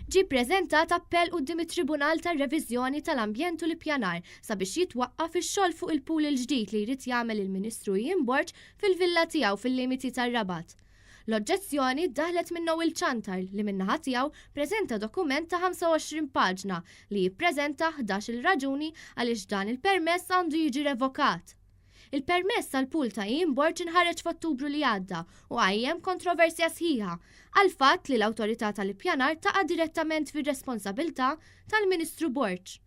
Ġie ppreżentat appell quddiem it-Tribunal tar-Reviżjoni tal-Ambjent u l-Ippjanar sabiex jitwaqqaf ix-xogħol fuq il-pool il-ġdid li jrid jagħmel il-Ministru Ian Borg fil-villa tiegħu fil-limiti tar-Rabat. L-oġġezzjoni ddaħlet minn Noel Ciantar li min-naħa tiegħu preżenta dokument ta' 25 paġna li jippreżenta 11-il raġuni għaliex dan il-permess għandu jiġi revokat. Il-permess għall-pool ta' Ian Borg inħareġ f'Ottubru li għadda u qajjem kontroversja sħiħa għall-fatt li l-Awtorità tal-Ippjanar taqa' direttament fir-responsabilità tal-Ministru Borg.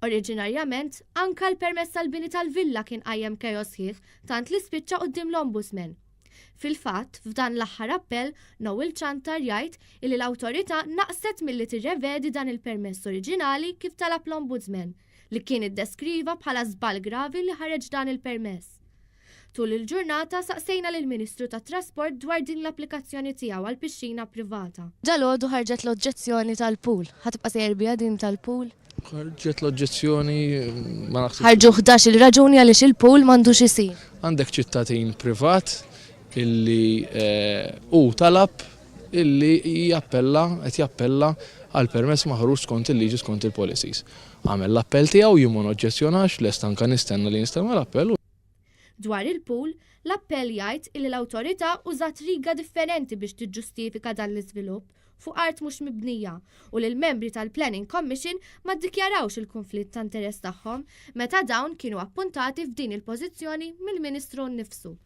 Oriġinarjament, anka l-permess għall-bini tal-villa kien qajjem chaos sħiħ tant li spiċċa quddiem l-Ombudsman. Fil-fatt, f'dan l-aħħar appell, Noel Ciantar jgħid illi l-Awtorità naqset milli tirrevedi dan il-permess oriġinali kif talab l-Ombudsman, li kien iddeskriva bħala żball gravi li ħareġ dan il-permess. Tul il-ġurnata saqsejna lill-Ministru tat-Trasport dwar din l-applikazzjoni tiegħu għal pixxina privata. Dalgħodu ħarġet l-oġġezzjoni tal-pool. Ħa tibqa' sejjer biha din tal-pool? Ħarġet l-oġġezzjoni ma naħsibx. Ħarġu 11-il raġuni għaliex il-pool m'għandux isir. Għandek ċittadin privat illi hu talab illi jappella, qed jappella għal permess maħruġ skont il-liġi skont il-policies. Għamel l-appell tiegħu, jien ma noġġezzjonax, lest anke nistenna li jinstema' l-appell u. Dwar il-pool, l-appell jgħid illi l-Awtorità użat riga differenti biex tiġġustifika dan l-iżvilupp fuq art mhux mibnija u li l-membri tal-Planning Commission ma ddikjarawx il-kunflitt ta' interess tagħhom meta dawn kienu appuntati f'din il-pożizzjoni mill-Ministru nnifsu.